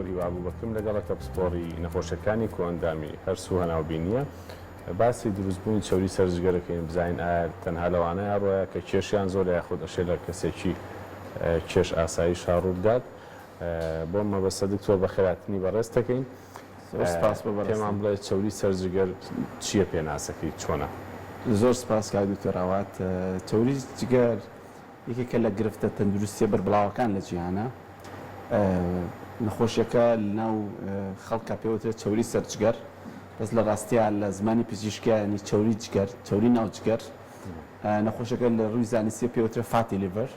دکتۆر هیوا ئەبوبەکرم لەگەڵە کە پسپۆڕی نەخۆشیەکانی کۆئەندامی هەرس و هەناوبینیە. باسی دروستبوونی چەوری سەر جگەر ئەکەین بزانین ئایا تەنها لەوانەیا ڕۆیە کە کێشیان زۆرە یاخود ئەشێ لە کەسێکی کێش ئاساییشا ڕووبدات. بۆم مەبەستە دکتۆر بەخێرهاتنی بەڕێزت دەکەین. زۆر سپاس بۆ بەڕێزتان. پێمان بڵێ چەوری سەر جگەر چییە پێناسەکەی چۆنە؟ زۆر سپاس کاک دکتۆر ئاوات. چەوری جگەر یەکێکە لە گرفتە تەندروستیە بەربڵاوەکان لە جیهانا. نەخۆشیەکە لەناو خەڵکا پێ وترێت چەوری سەر جگەر، بەس لە ڕاستیا لە زمانی پزیشکیا یانی چەوری جگەر، چەوری ناو جگەر. نەخۆشیەکە لە ڕووی زانستیە پێ وترێت fatty liver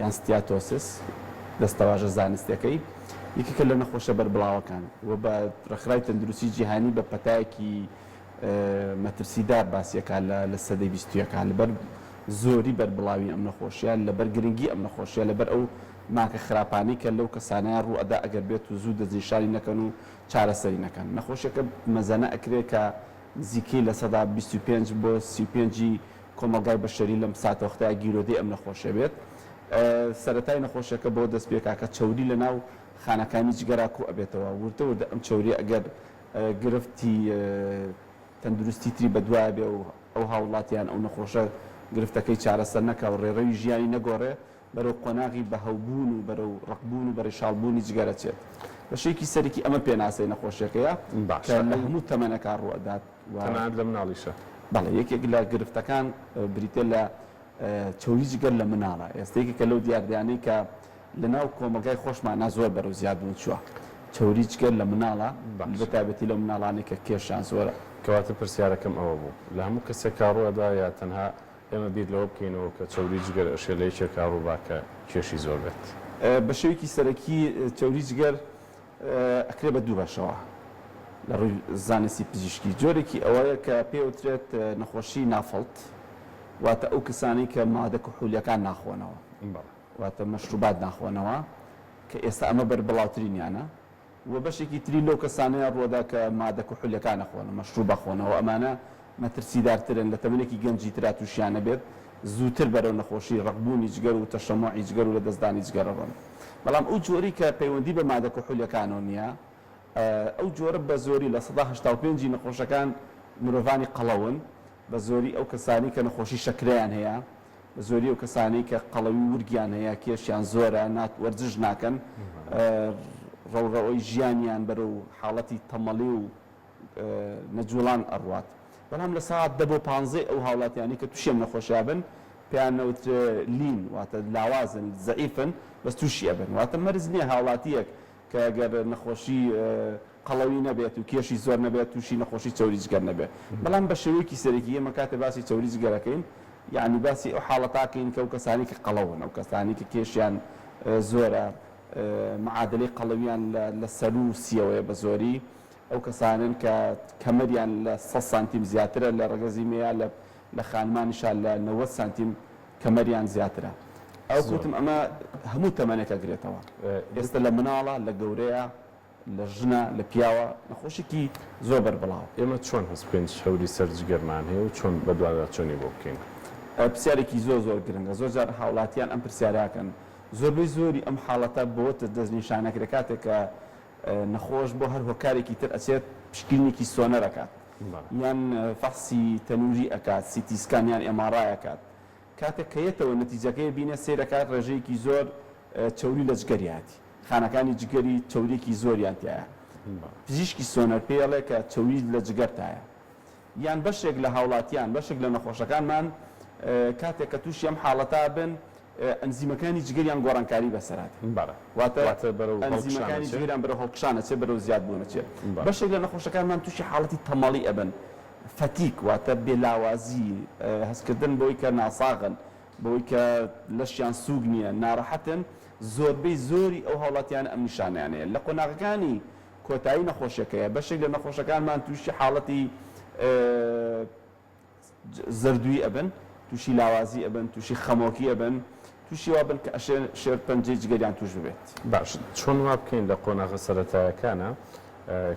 یان steatosis، دەستەواژە زانستیەکەی. یەکێکە لە نەخۆشە بەربڵاوەکان و بە ڕێکخراوی تەندروستی جیهانی بە پەتایەکی مەترسیدار باسی ئەکات لە سەدەی 21 لەبەر زۆری بەربڵاوی ئەم نەخۆشیە، لەبەر گرنگی ئەم نەخۆشیە، لەبەر ئەو ماکە خراپانەی کە لەو کەسانەیا ڕوو ئەدا ئەگەر بێت و زوو دەستنیشانی نەکەن و چارەسەری نەکەن. نەخۆشیەکە مەزەنە ئەکرێ کە نزیکەی 25% بۆ 35 ی کۆمەڵگای بەشەری لەم ساتەوەختەیا گیرۆدەی ئەم نەخۆشیە بێت. سەرەتای نەخۆشیەکە بەوە دەست پێکا کە چەوری لەناو خانەکانی جگەرا کۆ ئەبێتەوە، وردە وردە ئەم چەوریە ئەگەر گرفتی تەندروستی تری بەدوایە بێ و ئەو هاوڵاتی یان ئەو نەخۆشە گرفتەکەی چارەسەر نەکا و ڕێڕەوی ژیانی نەگۆڕێ بەرەو قۆناغی بەهەوبوون و بەرەو ڕەقبوون و بەڕیشاڵبوونی جگەر ئەچێت. بەشێکی سەرەکی ئەمە پێناسەی نەخۆشیەکەیە کە باشە لە هەموو تەمەنەکان ڕووئەدات و. تەنانەت لە مناڵیشا؟ بەڵێ یەکێک لە گرفتەکان بریتیە لە چەوری جگەر لە مناڵا. ئێستا یەکێکە لەو دیاردەیانەی کە لەناو کۆمەڵگای خۆشمانا زۆر بەرەو زیاد بوون چووە چەوری جگەر لە مناڵا بە باشە. تایبەتی لەو مناڵانەی کە کێشیان زۆرە. کەواتە پرسیارەکەم ئەوە بوو لە هەموو کەسێکا ڕووئەدا یا تەنها ئێمە بیر لەوە بکەینەوە کە چەوری جگەر ئەشێ لە یەکێکا ڕووبا کە کێشی زۆر بێت؟ بە شێوەیەکی سەرەکی چەوری جگەر ئەکرێ بە دوو بەشەوە لە ڕووی زانستی پزیشکی جۆرێکی ئەوەیە کە پێی ئەوترێت نەخۆشی NAFLD واتە ئەو کەسانەی کە مادە کحولیەکان ناخۆنەوە. بەڵێ. واتە مەشروبات ناخۆنەوە کە ئێستا ئەمە بەربڵاوترینیانە و بەشێکی تری لەو کەسانەیە ڕووەدا کە مادە کحولیەکان ئەخۆن و مەشروب ئەخۆنەوە ئەمانە مەترسیدارترن لە تەمەنێکی گەنجی ترا توشیان ئەبێت زووتر بەرەو نەخۆشی ڕەقبوونی جگەر و تەشەموعی جگەر و لەدەستدانی جگەر ئەڕۆن بەڵام ئەو جۆرەی کە پەیوەندی بە مادە کحولیەکانەوە نیە ئەو جۆرە بە زۆری 85% ی نەخۆشەکان مرۆڤانی قەڵەون بە زۆری ئەو کەسانەی کە نەخۆشی شەکرەیان هەیە بە زۆری ئەو کەسانەی کە قەڵەوی ورگیان هەیە، کێشیان زۆرە، نات وەرزش ناکەن، ڕەوڕەوەی ژیانیان بەرەو حاڵەتی تەمەڵی و نەجوڵان ئەڕوات. بەڵام 10% بۆ 15ی ئەو هاوڵاتیانەی کە تووشی ئەم نەخۆشیە بن، پێیان نەوترێ lean، واتە لاوازن، زەعیفن، بەس تووشی ئەبن. واتە مەرج نییە هاوڵاتییەک کە گەر نەخۆشی قەڵەوی نەبێت و کێشی زۆر نەبێت تووشی نەخۆشی چەوری جگەر نەبێت بەڵام بە شێوەیەکی سەرەکی ئێمە کاتێ باسی چەوری جگەر ئەکەین یەعنی باسی ئەو حاڵەتە ئەکەین کە ئەو کەسانەی کە قەڵەون ئەو کەسانەی کە کێشیان زۆرە معادلەی قەڵەویان لە سەروو سیەوەیە بە زۆری ئەو کەسانەن کە کەمەریان لە 100 سانتیم زیاترە لە ڕەگەزی مێیە لە خانمانیشا لە 90 سانتیم کەمەریان زیاترە ئەو کوتم ئەمە هەموو تەمەنێک ئەگرێتەوە ئێستا لە مناڵە لە گەورەیە لە ژنە لە پیاوە نەخۆشیکی زۆر بەربڵاوە. ئێمە چۆن هەست بکەین چەوری سەر جگەرمان هەیە و چۆن بەدواداچوونی بۆ بکەین؟ پرسیارێکی زۆر زۆر گرنگە زۆر جار هاوڵاتیان ئەم پرسیارە ئەکەن زۆربەی زۆری ئەم حاڵەتە بەوە دەستنیشان ئەکرێت کاتێک کە نەخۆش بۆ هەر هۆکارێکی تر ئەچێت پشکنینێکی سۆنەر ئەکات یان فەحسی تەنوری ئەکات CT scan یان MRI ئەکات کاتێک کە یەتەوە نەتیجەکەی بینێ سەیرەکات ڕێژەیەکی زۆر چەوری لە جگەریاتی خانەکانی جگەری چەوریەکی زۆریان تیایە پزیشکی سۆنەر پێی ئەڵێ کە چەوری لە جگەرتایە یان بەشێک لە هاوڵاتیان بەشێک لە نەخۆشەکانمان کاتێک کە تووشی ئەم حاڵەتە بن ئەنزیمەکانی جگەریان گۆڕانکاری بەسەرات واتە ئەنزیمەکانی جگەریان بەرەو هەڵکشان ئەچێ بەرەو زیادبوون ئەچێ بەشێک لە نەخۆشەکانمان تووشی حاڵەتی تەمەڵی ئەبن fatigue واتە بێ لاوازی هەستکردن بەوەی کە ناساغن بەوەی کە لەشیان سووک نییە ناڕەحەتن زۆربەی زۆری ئەو هاوڵاتیانە ئەم نیشانەیان هەیە لە قۆناغەکانی کۆتایی نەخۆشیەکەیە بەشێک لە نەخۆشەکانمان تووشی حاڵەتی زەردووی ئەبن، تووشی لاوازی ئەبن، تووشی خەمۆکی ئەبن، تووشی وا بن کە ئەشێ شێرپەنجەی جگەریان تووش ببێت. باشە چۆن وا بکەین لە قۆناغە سەرەتایەکانا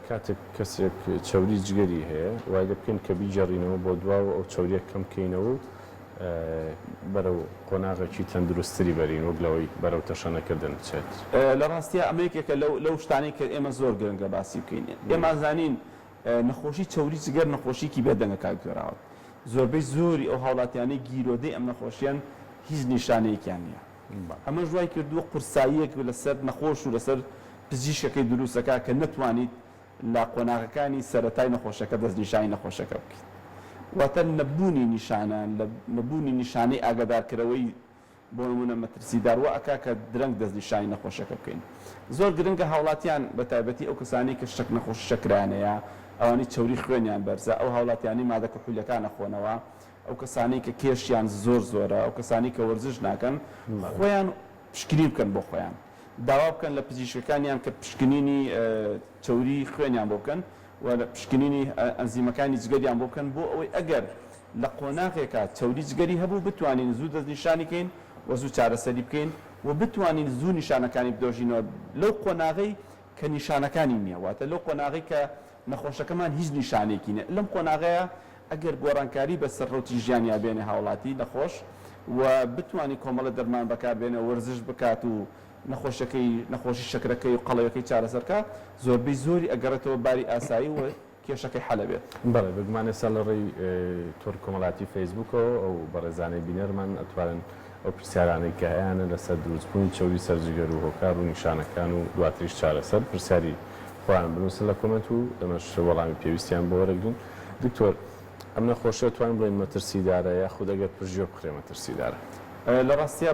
کاتێک کەسێک چەوری جگەری هەیە وای لێ بکەین کە بیگێڕینەوە بۆ دواوە ئەو چەوریە کەم بکەینەوە و. بەرەو قۆناغێکی تەندروستتری بەرین وەک لەوەی بەرەو تەشەنەکردن بچێت؟ لە ڕاستیا ئەمە یەکێکە لەو لەو شتانەی کە ئێمە زۆر گرنگە باسی بکەین. ئێمە ئەزانین نەخۆشی چەوری جگەر نەخۆشییەکی بێدەنگە کاک دکتۆر ئاوات. زۆربەی زۆری ئەو هاوڵاتیانەی گیرۆدەی ئەم نەخۆشیەن هیچ نیشانەیەکیان نییە. ئەمەش وای کردووە قورساییەک لەسەر نەخۆش و لەسەر پزیشکەکەی دروست ئەکات کە نەتوانیت لە قۆناغەکانی سەرەتای نەخۆشەکە دەستنیشانی نەخۆشەکە بکەیت. واتە نەبوونی نیشانە، نەبوونی نیشانەی ئاگادارکەرەوەی بۆ نموونە مەترسیدار وا ئەکا کە درەنگ دەستنیشانی نەخۆشەکە بکەین. زۆر گرنگە هاوڵاتیان بە تایبەتی ئەو کەسانەی کە شەک نەخۆشی شەکرەیان هەیە، ئەوانەی چەوری خوێنیان بەرزە، ئەو هاوڵاتیانەی مادە کحولیەکان ئەخۆنەوە، ئەو کەسانەی کە کێشیان زۆر زۆرە، ئەو کەسانەی کە وەرزش ناکەن، خۆیان پشکنین بکەن بۆ خۆیان. داوا بکەن لە پزیشکەکانیان کە پشکنینی چەوری خوێنیان بۆ بکەن و پشکنینی ئەنزیمەکانی جگەریان بۆ بکەن بۆ ئەوەی ئەگەر لە قۆناغێکا چەوری جگەری هەبوو بتوانین زوو دەستنیشانی کەین و زوو چارەسەری بکەین و بتوانین زوو نیشانەکانی بدۆژینەوە لەو قۆناغەی کە نیشانەکانی نییە واتە لەو قۆناغەی کە نەخۆشەکەمان هیچ نیشانەیەکی نییە لەم قۆناغەیە ئەگەر گۆڕانکاری بەسەر ڕەوتی ژیانیا بێنێ هاوڵاتی نەخۆش و بتوانی کۆمەڵە دەرمان بەکار بێنێ و وەرزش بکات و نەخۆشەکەی نەخۆشی شەکرەکەی و قەڵەویەکەی چارەسەر کا زۆربەی زۆری ئەگەڕێتەوە باری ئاسایی و کێشەکەی حەل ئەبێت. بەڵێ بێگومان ئێستا لە ڕێی تۆڕی کۆمەڵایەتی فەیسبووکەوە ئەو بەڕێزانەی بینەرمان ئەتوانن ئەو پرسیارانەی کە هەیانە لەسەر دروستبوونی چەوری سەر جگەر و هۆکار و نیشانەکان و دواتریش چارەسەر پرسیاری خۆیان بنووسن لە کۆمێنت و ئێمەش وەڵامی پێویستیان بۆ وەرەگرین. دکتۆر ئەم نەخۆشیە توانین بڵێین مەترسیدارە یاخود ئەگەر پرژیۆ بخرێ مەترسیدارە؟ لە ڕاستیا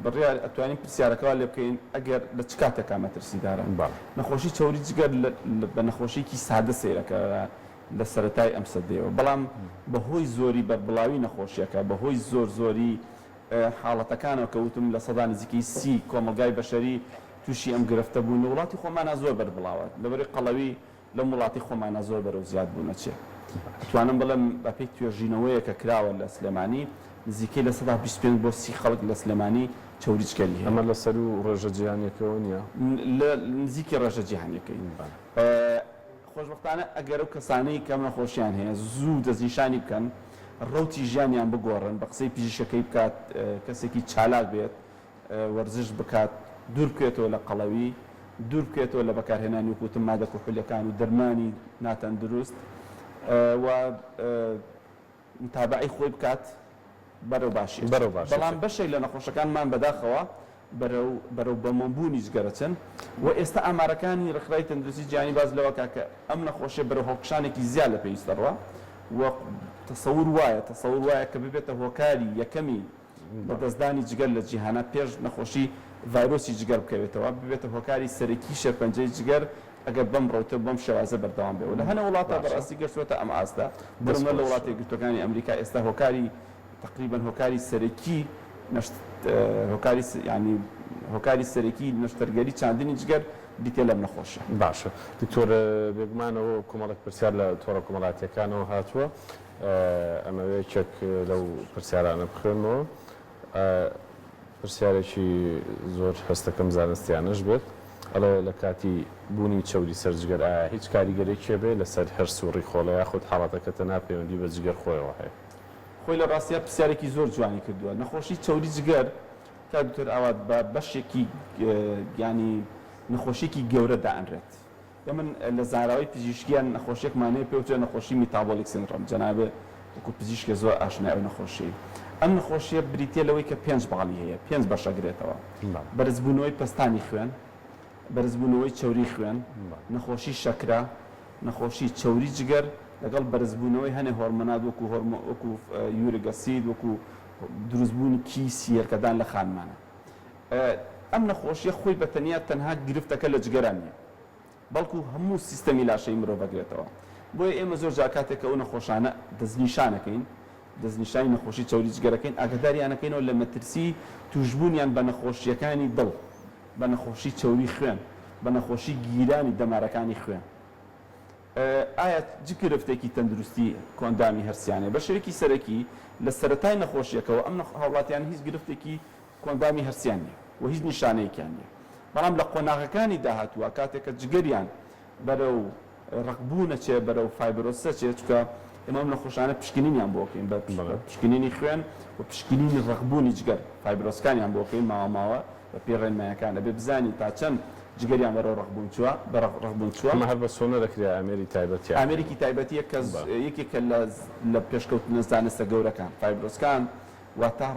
بڕیار ئەتوانین پرسیارەکە وا لێ بکەین ئەگەر لە چ کاتێکا مەترسیدارە؟ بەڵێ. نەخۆشی چەوری جگەر بە نەخۆشیەکی سادە سەیرەکە لە سەرەتای ئەم سەدەیەوە بەڵام بەهۆی زۆری بەربڵاوی نەخۆشیەکە بەهۆی زۆر زۆری حاڵەتەکانەوە کە وتم نزیکەی 30% کۆمەڵگای بەشەری تووشی ئەم گرفتە بوون لە وڵاتی خۆمانا زۆر بەربڵاوە لەبەرەی قەڵەوی لەم وڵاتی خۆمانا زۆر بەرەو زیاد بوون ئەچێ. ئەتوانم بڵێم بە پێی توێژینەوەیەک کە کراوە لە سلێمانی نزیکەی 25% بۆ 30 خەڵک لە سلێمانی چەوری جگەری هەیە. ئەمە لە سەروو ڕێژە جیهانیەکەوە نیە؟ لە نزیکی ڕێژە جیهانیەکەی. خۆشبەختانە ئەگەر ئەو کەسانەی کە ئەم نەخۆشیان هەیە زوو دەستنیشانی بکەن، ڕەوتی ژیانیان بگۆڕن، بە قسەی پزیشکەکەی بکات، کەسێکی چالاک بێت، وەرزش بکات، دوور بکەوێتەوە لە قەڵەوی، دوور بکەوێتەوە لە بەکارهێنانی وەکو وتم مادە کحولیەکان و دەرمانی ناتەندروست و متابەعەی خۆی بکات بەرەو باشی ئەچێت. بەرەو باشی بەڵام ئەچێت. بەشێک لە نەخۆشەکانمان بەداخەوە بەرەو بەرەو بەمۆمبوونی جگەر ئەچن و ئێستا ئامارەکانی ڕێکخراوی تەندروستی جیهانی باس لەوە ئەکات کە ئەم نەخۆشیە بەرەو هەڵکشانێکی زیاد لە پێویست دەڕوا و تەسەور وایە تەسەور وایە کە ببێتە هۆکاری یەکەمی لەدەستدانی جگەر لە جیهانا پێش نەخۆشی ڤایرۆسی جگەر بکەوێتەوە، ببێتە هۆکاری سەرەکی شێرپەنجەی جگەر ئەگەر بەم ڕەوتە و بەم شێوازە بەردەوام بێ و لە هەنێ وڵاتا باشە بەڕاستی گەشتووەتە ئەم ئاستە، بۆ دەست نموونە لە خۆش. وڵاتە یەکگرتووەکانی ئەمریکا ئێستا هۆکاری تەقریبەن هۆکاری سەرەکی نەشت هۆکاری یانی هۆکاری سەرەکی نەشتەرگەری چاندنی جگەر بریتیە لەم نەخۆشیە. باشە دکتۆر بێگومان ئەوە کۆمەڵێک پرسیار لە تۆڕە کۆمەڵایەتیەکانەوە هاتووە ئەمەوێ یەکێک لەو پرسیارانە بخوێنمەوە. پرسیارێکی زۆر هەستەکەم زانستیانەش بێت. ئەڵێ لە کاتی بوونی چەوری سەر جگەر ئایا هیچ کاریگەرێکی هەبێ لەسەر هەرس و ڕیخۆڵە یاخود حاڵەتەکە تەنها پەیوەندی بە جگەر خۆیەوە هەیە؟ خۆی لە ڕاستیا پرسیارێکی زۆر جوانی کردووە. نەخۆشی چەوری جگەر کاک دکتۆر ئاوات بە بەشێکی یانی نەخۆشیەکی گەورە دائەنرێت. ئێمە لە زاراوەی پزیشکییان نەخۆشیەکمان هەیە پێوترێ نەخۆشی metabolic syndrome جەنابێ وەکو پزیشکێ زۆر ئاشنای ئەو نەخۆشیەی. ئەم نەخۆشیە بریتیە لەوەی کە پێنج باڵی هەیە پێنج بەش ئەگرێتەوە بەرزبوونەوەی پەستانی خوێن، بەرزبوونەوەی چەوری خوێن، نەخۆشی شەکرە، نەخۆشی چەوری جگەر لەگەڵ بەرزبوونەوەی هەنێ هۆرمۆنات وەکو هۆرمۆ وەکو uric acid وەکو دروستبوونی کیسی هێلکەدان لە خانمانە. ئەم نەخۆشیە خۆی بە تەنیا تەنها گرفتەکە لە جگەرا نیە بەڵکو هەموو سیستەمی لاشەی مرۆڤ ئەگرێتەوە بۆیە ئێمە زۆر جار کاتێک کە ئەو نەخۆشانە دەستنیشانەکەین دەستنیشانی نەخۆشی چەوری جگەرەکەین ئاگاداریانەکەینەوە لە مەترسی توشبوونیان بە نەخۆشیەکانی دڵ بە نەخۆشی چەوری خوێن بە نەخۆشی گیرانی دەمارەکانی خوێن ئایا چ گرفتێکی تەندروستی کۆئەندامی هەرسیان هەیە؟ بە شێوەیەکی سەرەکی لە سەرەتای نەخۆشیەکەوە ئەم هاوڵاتیانە هیچ گرفتێکی کۆئەندامی هەرسیان نییە و هیچ نیشانەیەکیان نییە، بەڵام لە قۆناغەکانی داهاتووە کاتێک کە جگەریان بەرەو ڕەقبوون ئەچێ، بەرەو fibrosis ئەچێ، چونکە ئێمە ئەم نەخۆشانە پشکنینیان بۆ ئەکەین بە پشکنینی خوێن و پشکنینی ڕەقبوونی جگەر، fibrosis کانیان بۆ ئەکەین ماوە ماوە بە پێی ڕێنمایەکان ئەبێ بزانین تا چەند جگەریان بەرەو ڕەقبوون چووە بە ڕەقبوون چووە. ئەمە هەر بە سۆنەر ئەکرێ ئامێری تایبەتیان هەیە؟ ئامێرێکی تایبەتیە کە یەکێکە لە لە پێشکەوتنە زانستە گەورەکان، fibrosis کان واتە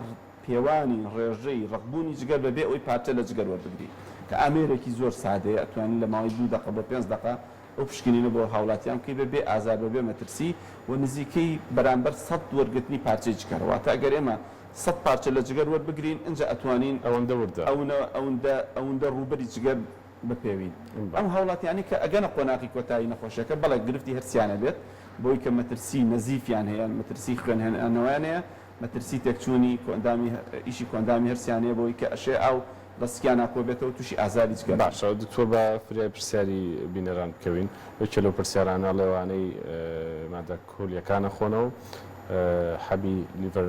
پێوانی ڕێژەی ڕەقبوونی جگەر بەبێ ئەوەی پارچە لە جگەر وەربگری کە ئامێرێکی زۆر سادەیە ئەتوانین لە ماوەی دوو دەقە بۆ پێنج دەقە ئەو پشکنینە بۆ هاوڵاتیان بکەی بە بێ ئازار بە بێ مەترسی و نزیکەی بەرامبەر سەت وەرگرتنی پارچەی جگەرە واتە ئەگەر ئێمە سەت پارچە لە جگەر وەربگرین ئینجا ئەتوانین ئەوەندە وردە. ئەونە ئەوندە ئەوندە ڕووبەری جگەر بپێوین. ئەم هاوڵاتیانەی کە ئەگەنە قۆناغی کۆتایی نەخۆشیەکە بەڵێ گرفتی هەرسیان ئەبێت بەوەی کە مەترسی نەزیفیان هەیە مەترسی خوێنهێنانەوەیان هەیە مەترسی تێکچوونی کۆئەندامی ئیشی کۆئەندامی هەرسیان هەیە بەوەی کە ئەشێ ئاو لە سکیانا کۆبێتەوە تووشی ئازاری جگەر بن. باشە دکتۆر با فریای پرسیاری بینەران بکەوین یەکێ لەو پرسیارانە ئەڵێ ئەوانەی مادە کحولیەکان ئەخۆنەوە حەبی Liver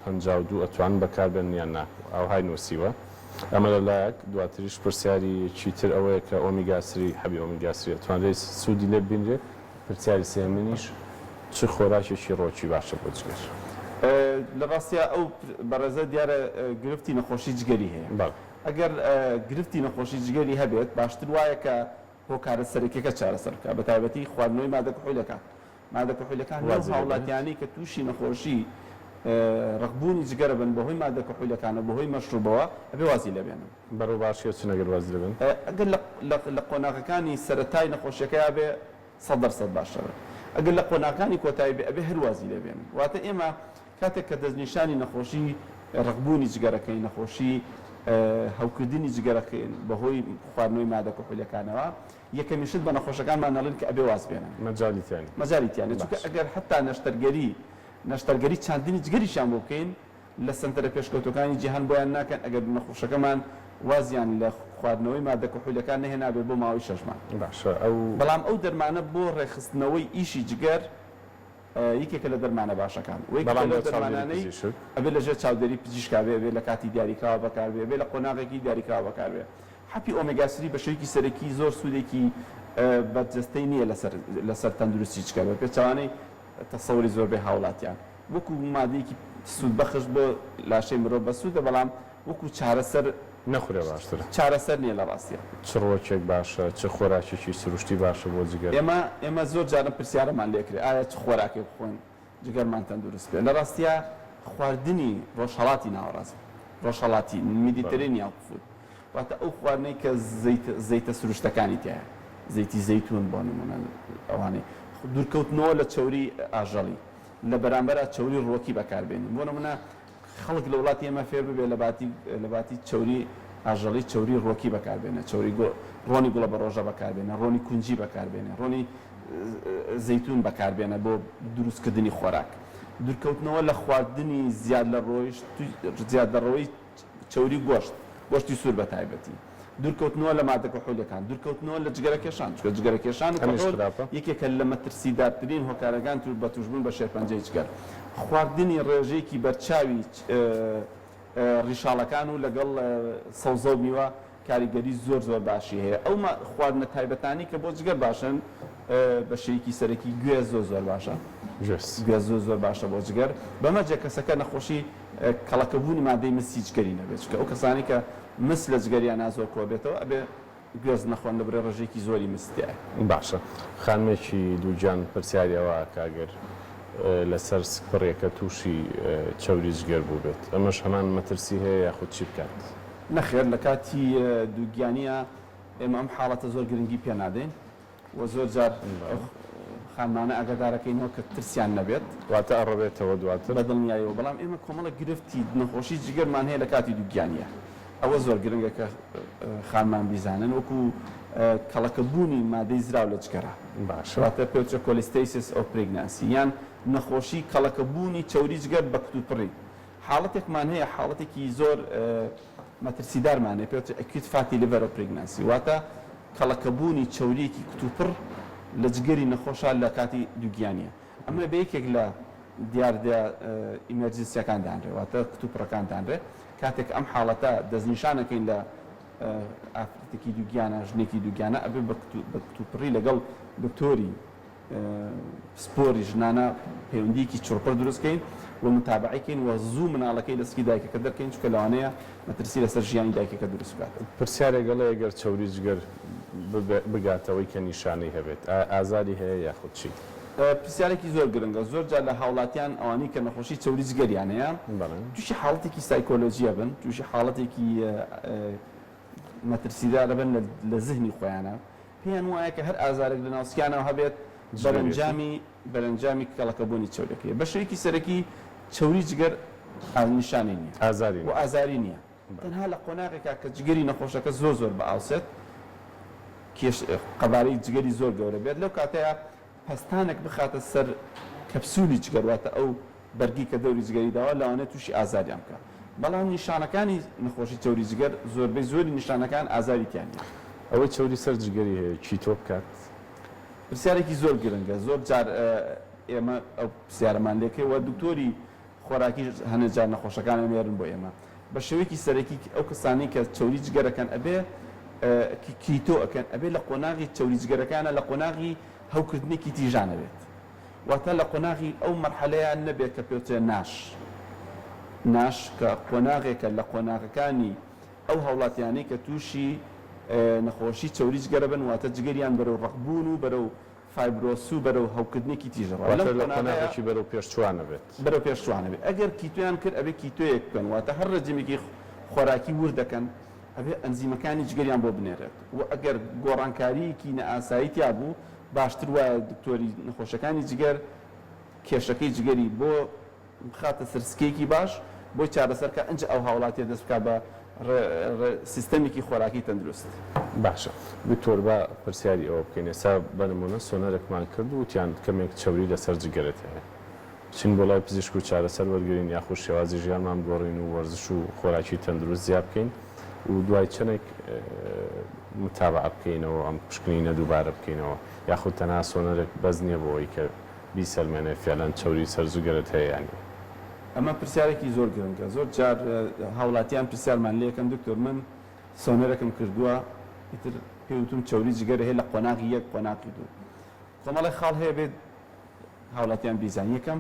52 ئەتوانن بەکار بێنن یان نا ئاوهای نوسیوە ئەمە لە لایەک دواتریش پرسیاری یەکی تر ئەوەیە کە omega three حەبی omega three ئەتوانرێ سودی لێ ببینرێ پرسیاری سێیەمینیش چ خۆراکێکی ڕۆکی باشە بۆ جگەر؟ لە ڕاستیا ئەو بەڕێزە دیارە گرفتی نەخۆشی جگەری هەیە. بەڵێ. ئەگەر گرفتی نەخۆشی جگەری هەبێت باشتر وایە کە هۆکارە سەرەکیەکە چارەسەر بکات بەتایبەتی خواردنەوەی مادە کحولیەکان. مادە کحولیەکان لەو وازی لێ بێنێت. هاوڵاتیانەی کە تووشی نەخۆشی ڕەقبوونی جگەرە بن بەهۆی مادە کحولیەکان و بەهۆی مەشروبەوە ئەبێ وازی لێ بێنن. بەرەو باشیە چن ئەگەر وازی لێ بێنن؟ ئەگەر لە قۆناغەکانی سەرەتای نەخۆشیەکەیا بێ 100% باشە بێ ئەگەر لە قۆناغەکانی کۆتایی بێ ئەبێ هەر وازی لێ بێنن واتە ئێمە کاتێک کە دەستنیشانی نەخۆشی ڕەقبوونی جگەرەکەین نەخۆشی هەوکردنی جگەرەکەین بەهۆی خواردنەوەی مادە کحولیەکانەوە یەکەمین شت بە نەخۆشەکانمان ئەڵێن کە ئەبێ واز بێنن مەجالی تیا نیە. مەجالی تیا نیە چونکە باشە. ئەگەر حەتا نەشتەرگەری نەشتەرگەری چاندنی جگەریشیان بۆ بکەین لە سەنتەرە پێشکەوتووەکانی جیهان بۆیان ناکەن ئەگەر نەخۆشەکەمان وازیان لە خواردنەوەی مادە کحولیەکان نەهێنابێت بۆ ماوەی شەش مانگ. باشە ئەو. بەڵام ئەو دەرمانە بۆ ڕێکخستنەوەی ئیشی جگەر یەکێکە لە دەرمانە باشەکان و یەکێکە بەڵام لەو لە چاودێری دەرمانانەی پزیشک. ئەبێ لە ژێر چاودێری پزیشکا بێ، ئەبێ لە کاتی دیاریکراوە بەکاربێ، ئەبێ لە قۆناغێکی دیاریکراوە بەکاربێ. حەپی omega three بە شێوەیەکی سەرەکی زۆر سوودێکی بەرجەستەی نییە لەسەر لەسەر تەندروستی جگەر بە پێچەوانەی تەسەوری زۆربەی هاوڵاتیان وەکو مادەیەکی سوودبەخش بۆ لاشەی مرۆڤ بەسوودە بەڵام وەکو چارەسەر نەخورێ باشترە. چارەسەر نییە لە ڕاستیا. چ ڕووەکێک باشە، چ خۆراکێکی سروشتی باشە بۆ جگەر؟ ئێمە ئێمە زۆر جار ئەم پرسیارەمان لێ کرێ ئایا چ خۆراکێک بخۆین جگەرمان تەندروست بێ؟ لە ڕاستیا خواردنی ڕۆژهەڵاتی ناوەڕاست ڕۆژهەڵاتی Mediterranean food واتە ئەو خواردنەی کە زەیت زەیتە سروشتەکانی تیایە، زەیتی زەیتون بۆ نموونە ئەوانەی دوورکەوتنەوە لە چەوری ئاژەڵی لە بەرامبەرا چەوری ڕووەکی بەکاربێنین بۆ نموونە خەڵک لە وڵاتی ئێمە فێر ببێ لە باتی لە باتی چەوری ئاژەڵی چەوری ڕووەکی بەکاربێنێ چەوری گۆ ڕۆنی گوڵە بەڕۆژە بەکاربێنێ ڕۆنی کونجی بەکاربێنێ ڕۆنی زەیتون بەکاربێنە بۆ دروستکردنی خۆراک دوورکەوتنەوە لە خواردنی زیاد لە ڕۆیشت زیاد لە ڕۆی چەوری گۆشت، گۆشتی سوور بە تایبەتی، دوورکەوتنەوە لە مادە کحولیەکان، دوورکەوتنەوە لە جگەرەکێشان، چونکە جگەرەکێشان و هەمیش کحول خراپە. یەکێکە لە مەترسیدارترین هۆکارەکان بە تووشبوون بە شێرپەنجەی جگەر. خواردنی ڕێژەیەکی بەرچاوی ڕیشاڵەکان و لەگەڵ سەوزە و میوە کاریگەری زۆر زۆر باشی هەیە. ئەو خواردنە تایبەتانەی کە بۆ جگەر باشن بە شێوەیەکی سەرەکی گوێز زۆر زۆر باشە. گوێز. گوێز زۆر زۆر باشە بۆ جگەر بە مەرجێک کەسەکە نەخۆشی کەڵەکەبوونی مادەی مسی جگەری نەبێت چونکە ئەو کەسانەی کە مس لە جگەریانا زۆر کۆبێتەوە ئەبێ گوێز نەخۆن لەبرێ ڕێژەیەکی زۆری مس تیایە. باشە خانمێکی دووگیان پرسیاری ئەوە ئەکا گەر لەسەر سکپڕیەکە تووشی چەوری جگەر بووبێت ئەمەش هەمان مەترسی هەیە یاخود چی بکات؟ نەخێر لە کاتی دووگیانیا ئێمە ئەم حاڵەتە زۆر گرنگی پێ نادەین و زۆر جار ئەو خانمانە ئاگادارەکەینەوە کە ترسیان نەبێت. واتە ئەڕەوێتەوە دواتر؟ بە دڵنیایەوە، بەڵام ئێمە کۆمەڵێک گرفتی نەخۆشی جگەرمان هەیە لە کاتی دووگیانیا، ئەوە زۆر گرنگە کە خانمان بیزانن، وەکو کەڵەکەبوونی مادەی زراو لە جگەرا، باشە. واتە پێوترێ cholestasis of pregnancy، یان نەخۆشی کەڵەکەبوونی چەوری جگەر بە کتوپڕی. حاڵەتێکمان هەیە حاڵەتێکی زۆر مەترسیدارمان هەیە پێوترێ acute fatty liver of pregnancy، واتە کەڵەکەبوونی چەورییەکی کتوپڕ لە جگەری نەخۆشا لە کاتی دووگیانییە. ئەمە بە یەکێک لە دیاردە emergency یەکان دانرێ، واتە کتوپڕەکان دانرێ. کاتێک ئەم حاڵەتە دەستنیشان ئەکەین لە ئافرەتێکی دووگیانە، ژنێکی دووگیانە، ئەبێ بە کتوپڕی لەگەڵ دکتۆری. پسپۆری ژنانە پەیوەندییەکی چڕوپڕ دروست کەین و متابەعەی کەین و زوو مناڵەکەی لە سکی دایکەکە دەرکەین چونکە لەوانەیە مەترسی لەسەر ژیانی دایکەکە دروست بکات. پرسیارێک ئەڵێ گەر چەوری جگەر بگاتەوەی کە نیشانەی هەبێت ئایا ئازاری هەیە یاخود چی؟ پرسیارێکی زۆر گرنگە زۆر جار لە هاوڵاتیان ئەوانەی کە نەخۆشی چەوری جگەریان هەیە تووشی حاڵەتێکی سایکۆلۆجی ئەبن تووشی حاڵەتێکی مەترسیدار ئەبن لە زهنی خۆیانە پێیان وایە کە هەر ئازارێک لە ناوسکیانەوە هەبێت بەرەنجامی بەرەنجامی کەڵەکەبوونی چەوریەکەیە. بە شێوەیەکی سەرەکی چەوری جگەر نیشانەی نییە ئازاری و نییە. ئازاری نییە. تەنها لە قۆناغێکا کە جگەری نەخۆشەکە زۆر زۆر بئاوسێت، کێش قەبارەی جگەری زۆر گەورە بێت، لەو کاتەیا پەستانێک بخاتە سەر کەپسولی جگەر واتە ئەو بەرگی کە دەوری جگەری داوە لەوانەیە تووشی ئازاریان بکات. بەڵام نیشانەکانی نەخۆشی چەوری جگەر زۆربەی زۆری نیشانەکان ئازاری تیا نییە. ئەوەی چەوری سەر جگەری هەیە کیتۆ بکات؟ پرسیارێکی زۆر گرنگە زۆر جار ئێمە ئەو پرسیارەمان لێ کرد و دکتۆری خۆراکیش هەنێ جار نەخۆشەکان ئەنێرن بۆ ئێمە بە شێوەیەکی سەرەکی ئەو کەسانەی کە چەوری جگەرەکەن ئەبێ کیتۆ ئەکەن ئەبێ لە قۆناغی چەوری جگەرەکانە لە قۆناغی هەوکردنێکی تیژا نەبێت واتە لە قۆناغی ئەو مەرحەلەیە نەبێت کە پێوترێ NASH NASH کە قۆناغێکە لە قۆناغەکانی ئەو هاوڵاتیانەی کە تووشی نەخۆشی چەوری جگەرە بن واتە جگەریان بەرەو ڕەقبوون و بەرەو fibrosis و بەرەو هەوکردنێکی تیژ ڕا لەم واتە لە قۆناغەیا قۆناغێکی بەرەو پێشچووان نەبێت. بەرەو پێشچووان نەبێت ئەگەر کیتۆیان کرد ئەبێ کیتۆیەک بکەن واتە هەر ڕێجیمێکی خۆراکی ورد دەکەن ئەبێ ئەنزیمەکانی جگەریان بۆ بنێرێت و ئەگەر گۆڕانکارییەکی نائاسایی تیا بوو باشتر وایە دکتۆری نەخۆشەکانی جگەر کێشەکەی جگەری بۆ بخاتە سەر سکەیەکی باش بۆی چارەسەر کا ئنجا ئەو هاوڵاتیە دەست بکا بە سیستەمێکی خۆراکی تەندروست. باشە دکتۆر با پرسیاری ئەوە بکەین ئێستا بە نمونە سۆنەرێکمان کرد و وتیان کەمێک چەوری لەسەر جگەرت هەیە بچین بۆ لای پزیشک و چارەسەر وەرگرین یاخود شێوازی ژیانمان بگۆڕین و وەرزش و خۆراکی تەندروست زیاد بکەین و دوای چەندێک متابعە بکەینەوە ئەم پشکنینە دووبارە بکەینەوە یاخود تەنها سۆنەرێک بەس نییە بۆ ئەوەی کە بیسەلمێنێ فعلەن چەوری سەر جگەرت هەیە یان نیە؟ ئەمە پرسیارێکی زۆر گرنگە زۆر جار هاوڵاتیان پرسیارمان لێکەن دکتۆر من سۆنەرەکم کردووە ئیتر پێی وتوم چەوری جگەرە هەیە لە قۆناغی یەک قۆناغی دوو کۆمەڵێک خاڵ هەیە بێت هاوڵاتیان بیزان یەکەم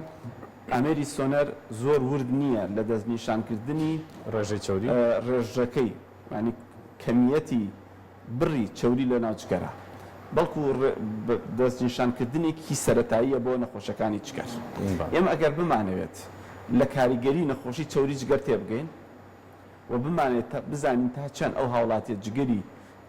ئامێری سۆنەر زۆر ورد نییە لە دەستنیشانکردنی ڕێژەی چەوری ڕێژەکەی یانی کەمیەتی بڕی چەوری لە ناو جگەرە، بەڵکو دەستنیشانکردنێکی سەرەتاییە بۆ نەخۆشەکانی جگەر. ئێمە ئەگەر بمانەوێت لە کاریگەری نەخۆشی چەوری جگەر تێبگەین و بمانەوێت بزانین تا چەند ئەو هاوڵاتیە جگەری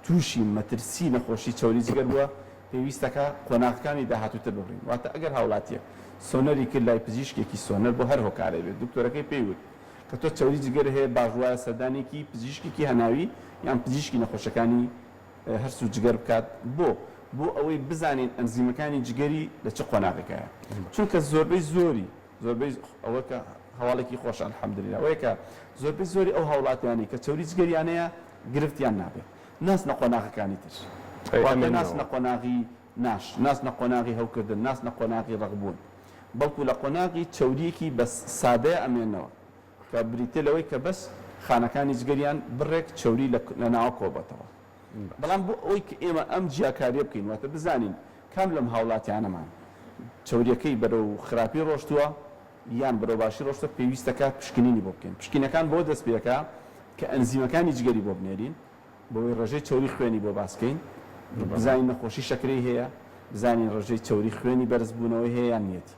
تووشی مەترسی نەخۆشی چەوری جگەر بووە، پێویستەکە قۆناغەکانی داهاتووتر ببڕین. واتە ئەگەر هاوڵاتیەک سۆنەری کرد لای پزیشکێکی سۆنەر بۆ هەر هۆکارێک بێت، دکتۆرەکەی پێی وت کە تۆ چەوری جگەرت هەیە باش وایە سەردانێکی پزیشکێکی هەناوی یان پزیشکی نەخۆشەکانی هەرس و جگەر بکات بۆ؟ بۆ ئەوەی بزانین ئەنزیمەکانی جگەری لە چ قۆناغێکایە چونکە زۆربەی زۆری زۆربەی ئەوە کە هەواڵێکی خۆشە الحمدللە ئەوەیە کە زۆربەی زۆری ئەو هاوڵاتیانەی کە چەوری جگەریان هەیە گرفتیان نابێت ناچنە قۆناغەکانی تر واتە ناچنە قۆناغی NASH ناچنە قۆناغی هەوکردن ناچنە قۆناغی ڕەقبوون بەڵکو لە قۆناغی چەورییەکی بەس سادەیا ئەمێننەوە کە بریتیە لەوەی کە بەس خانەکانی جگەریان بڕێک چەوری لە ناوە کۆبۆتەوە. بەڵام بۆ ئەوەی کە ئێمە ئەم جیاکاریە بکەین واتە بزانین کام لەم هاوڵاتیانەمان چەوریەکەی بەرەو خراپی ڕۆشتووە یان بەرەو باشی ڕۆشتووە پێویستەکا پشکنینی بۆ بکەین. پشکینەکان بەوە دەست پێکا کە ئەنزیمەکانی جگەری بۆ بنێرین بەوەی ڕێژەی چەوری خوێنی بۆ باس کەین، بزانین نەخۆشی شەکرەی هەیە، بزانین ڕێژەی چەوری خوێنی بەرزبوونەوەی هەیە یان نیەتی.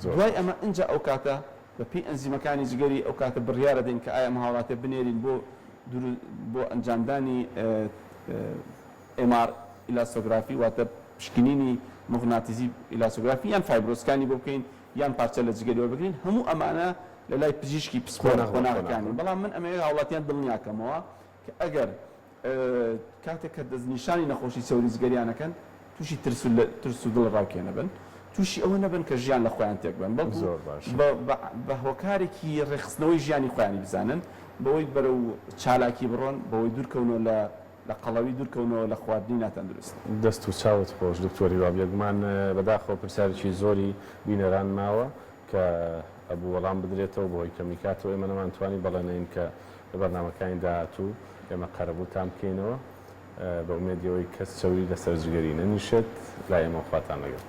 دوای ئەمە ئینجا ئەو کاتە بە پێی ئەنزیمەکانی جگەری ئەو کاتە بڕیار ئەدەین کە ئایا ئەم هاوڵاتیە بنێرین بۆ بۆ ئەنجامدانی MR elastography واتە پشکنینی موغناتیزی elastography یان FibroScan ی بۆ بکەین یان پارچە لە جگەری وەربگرین هەموو ئەمانە لە لای پزیشکی پسپۆڕ قۆناغەکانین بەڵام من ئەمەوێت هاوڵاتیان دڵنیاکەمەوە کە ئەگەر کاتێک کە دەستنیشانی نەخۆشی چەوری جگەریان ئەکەن تووشی ترس و ترس و دڵەڕاوکێ نەبن، تووشی ئەوە نەبن کە ژیان لە خۆیان تێک بەن، بەڵکو زۆر باشە. بە بە هۆکارێکی ڕێکخستنەوەی ژیانی خۆیانی بزانن، بەوەی بەرەو چالاکی بڕۆن، بەوەی دوورکەونەوە لە لە قەڵەوی، دوورکەونەوە لە خواردنی ناتەندروست. دەست و چاوت خۆش دکتۆر هیوا، بێگومان بەداخەوە پرسیارێکی زۆری بینەران ماوە کە ئەبوو وەڵام بدرێتەوە، بەهۆی کەمی کاتەوە ئێمە نەمانتوانی، بەڵێنەین کە لە بەرنامەکانی داهاتوو ئێمە قەرەبووتان بکەینەوە بە ئومێدی ئەوەی کەس چەوری لەسەر جگەری نەنیشێت لای ئێمەو خواتان لەگەڵ.